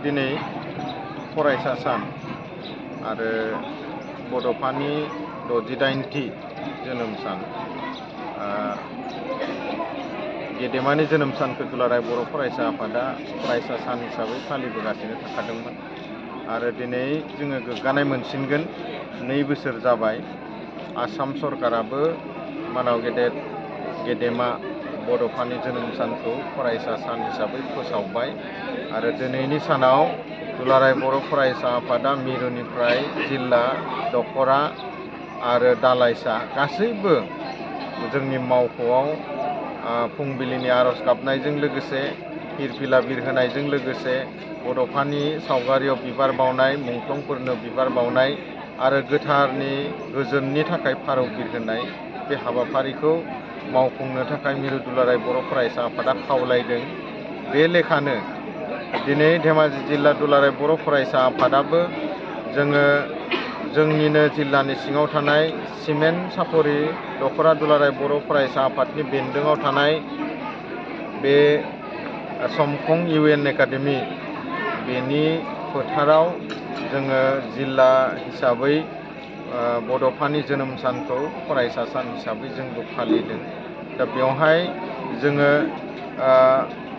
दिनै फरायसा सान आरो बड'फानि 68थि जोनोम सान। गेदेमानि जोनोम सानखौ दुलाराय बर' फरायसा आफादा फरायसा सान हिसाबै फालिबोगासिनो थाखादोंमोन आरो दिनै जोङो गोग्गानाय मोनसिनगोन 2 बोसोर जाबाय आसाम सरकाराबो मानाव गेदेमा बड'फानि जोनोम सानखौ फरायसा सान हिसाबै फोसावबाय आरो दिनैनि सानाव दुलाराय बर' फरायसा आफादा मिरुनिफ्राय जिल्ला दखरा आरो दालाइसा गासैबो जोंनि मावख'आव फुंबिलिनि आर'ज गाबनायजों लोगोसे फिरफिला बिरहोनायजों लोगोसे बड'फानि सावगारियाव बिबार बावनाय मुंख्लंफोरनो बिबार बावनाय आरो गोथारनि गोजोननि थाखाय फारौ बिरहोनाय बे हाबाफारिखौ मावफुंनो थाखाय मिरु दुलाराय बर' फरायसा आफादा खावलायदों। बे लेखानो दिनै धेमाजि जिल्ला दुलाराय बर' फरायसा आफादाबो जोंनिनो जिल्लानि सिङाव थानाय सिमेन्ट सापरि दखरा दुलाराय बर' फरायसा आफादनि बेन्दोङाव थानाय बे समखं UN एकाडेमि बेनि फोथाराव जोङो जिल्ला हिसाबै बड'फानि जोनोम सानखौ फरायसा सान हिसाबै जोंबो फालिदों। दा बेवहाय जोङो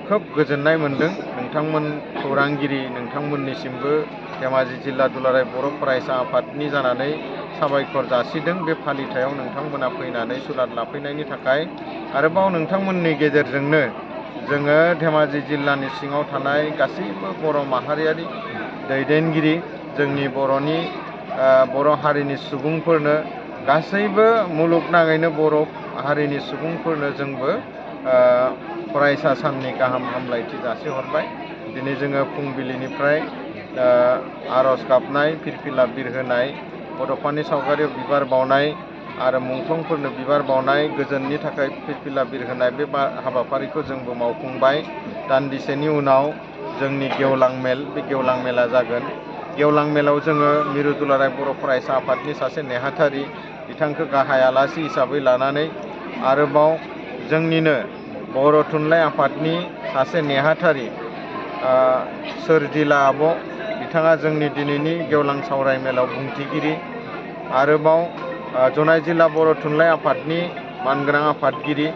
खोब गोजोननाय मोनदों नोंथांमोन खौरांगिरि नोंथांमोननिसिमबो धेमाजि जिल्ला दुलाराय बर' फरायसा आफादनि जानानै साबायखर जासिदों बे फालिथायाव नोंथांमोना फैनानै सुलाद लाफैनायनि थाखाय। आरोबाव नोंथांमोननि गेजेरजोंनो जोङो धेमाजि जिल्लानि सिङाव थानाय गासैबो बर' माहारियारि दैदेनगिरि जोंनि बर' हारिनि सुबुंफोरनो गासैबो मुलुगनाङैनो बर' हारिनि सुबुंफोरनो जोंबो फरायसा साननि गाहाम हामलायथि जासिहरबाय। दिनै जोङो फुंबिलिनिफ्राय आर'ज गाबनाय फिरफिला बिरहोनाय बड'फानि सावगारियाव बिबार बावनाय आरो मुंख्लंफोरनो बिबार बावनाय गोजोननि थाखाय फिरफिला बिरहोनाय बे हाबाफारिखौ जोंबो मावफुंबाय। दान्दिसेनि उनाव जोंनि गेवलां मेल बे गेवलां मेला जागोन। गेवलां मेलाव जोङो मिरु दुलाराय बर' फरायसा आफादनि सासे नेहाथारि बिथांखौ गाहाय आलासि हिसाबै लानानै आरोबाव जोंनिनो बर' थुनलाइ आफादनि सासे नेहाथारि सोरजिला आब' बिथाङा जोंनि दिनैनि गेवलां सावराय मेलाव बुंथिगिरि आरोबाव जनाय जिल्ला बर' थुनलाइ आफादनि मानगोनां आफादगिरि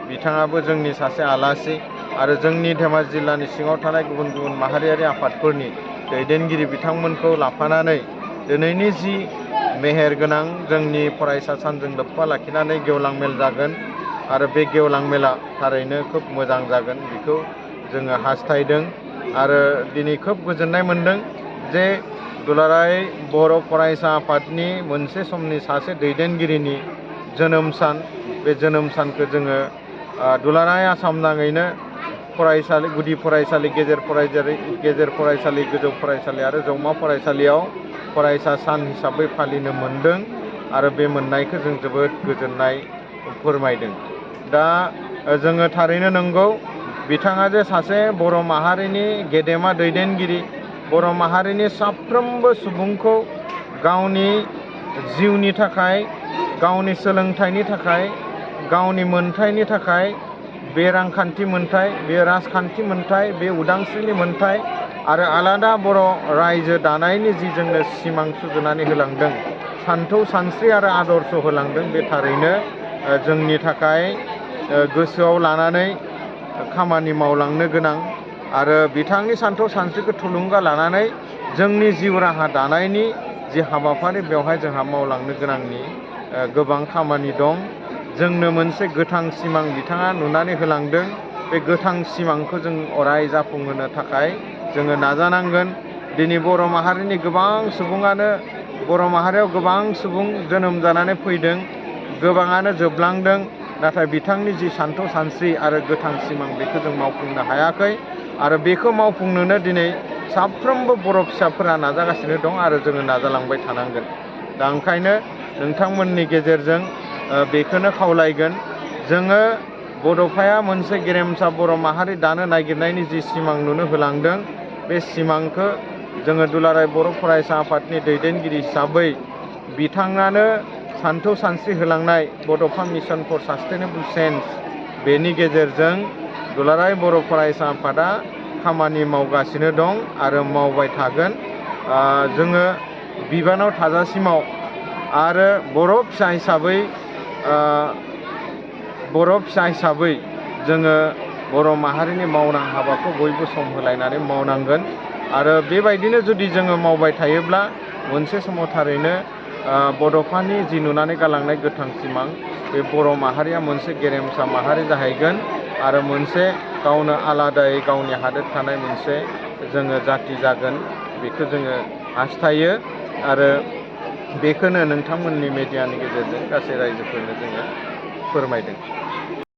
बिथाङाबो जोंनि सासे आलासि आरो जोंनि धेमाजि जिल्लानि सिङाव थानाय गुबुन गुबुन माहारियारि आफादफोरनि दैदेनगिरि बिथांमोनखौ लाफानानै दिनैनि जि मेहेर गोनां जोंनि फरायसा सानजों लोब्बा लाखिनानै गेवलां मेल जागोन आरो बे गेवलां मेला थारैनो खोब मोजां जागोन बेखौ जोङो हास्थायदों आरो दिनै खोब गोजोननाय मोनदों जे दुलाराय बर' फरायसा आफादनि मोनसे समनि सासे दैदेनगिरिनि जोनोम सान बे जोनोम सानखौ जोङो दुलाराय आसाम नाङैनो फरायसालि गुदि फरायसालि गेजेर फरायसालि गोजौ फरायसालि आरो जौमा फरायसालियाव फरायसा सान हिसाबै फालिनो मोनदों आरो बे मोननायखौ जों जोबोद गोजोननाय फोरमायदों। दा जोङो थारैनो नंगौ बिथाङा जे सासे बर' माहारिनि गेदेमा दैदेनगिरि बर' माहारिनि साफ्रोमबो सुबुंखौ गावनि जिउनि थाखाय गावनि सोलोंथाइनि थाखाय गावनि मोनथायनि थाखाय बे रांखान्थि मोनथाय बे राजखान्थि मोनथाय बे उदांस्रिनि मोनथाय आरो आलादा बर' रायजो दानायनि जि जोंनो सिमां सुजुनानै होलांदों सान्थौ सानस्रि आरो आदर्श होलांदों बे थारैनो जोंनि थाखाय गोसोआव लानानै खामानि मावलांनो गोनां आरो बिथांनि सान्थौ सानस्रिखौ थुलुंगा लानानै जोंनि जिउ राहा दानायनि जि हाबाफारि बेवहाय जोंहा मावलांनो गोनांनि गोबां खामानि दं। जोंनो मोनसे गोथां सिमां बिथाङा नुनानै होलांदों बे गोथां सिमांखौ जों अराय जाफुंहोनो थाखाय जोङो नाजानांगोन। दिनै बर' माहारिनि गोबां सुबुङानो बर' माहारियाव गोबां सुबुं जोनोम जानानै फैदों गोबाङानो जोबलांदों नाथाय बिथांनि जि सान्थौ सानस्रि आरो गोथां सिमां बेखौ जों मावफुंनो हायाखै आरो बेखौ मावफुंनोनो दिनै साफ्रोमबो बर' फिसाफोरा नाजागासिनो दं आरो जोङो नाजालांबाय थानांगोन। दा ओंखायनो नोंथांमोननि गेजेरजों बेखौनो खावलायगोन जोङो बड'फाया मोनसे गेरेमसा बर' माहारि दानो नागिरनायनि जि सिमां नुनो होलांदों बे सिमांखौ जोङो दुलाराय बर' फरायसा आफादनि दैदेनगिरि हिसाबै बिथाङानो सान्थौ सानस्रि होलांनाय बड'फा मिशन फर सास्टेनेबल चेन्ज बेनि गेजेरजों दुलाराय बर' फरायसा आफादा खामानि मावगासिनो दं आरो मावबाय थागोन। जोङो बिबानाव थाजासिमाव आरो बर' फिसा हिसाबै जोङो बर' माहारिनि मावनां हाबाखौ बयबो सम होलायनानै मावनांगोन आरो बेबायदिनो जुदि जोङो मावबाय थायोब्ला मोनसे समाव थारैनो बड'फानि जि नुनानै गालांनाय गोथां सिमां बे बर' माहारिया मोनसे गेरेमसा माहारि जाहैगोन आरो मोनसे गावनो आलादायै गावनि हादोर थानाय मोनसे जोङो जाथि जागोन बेखौ जोङो हास्थायो आरो बेखौनो नोंथांमोननि मेडियानि गेजेरजों गासै रायजोफोरनो जोङो फोरमायदों।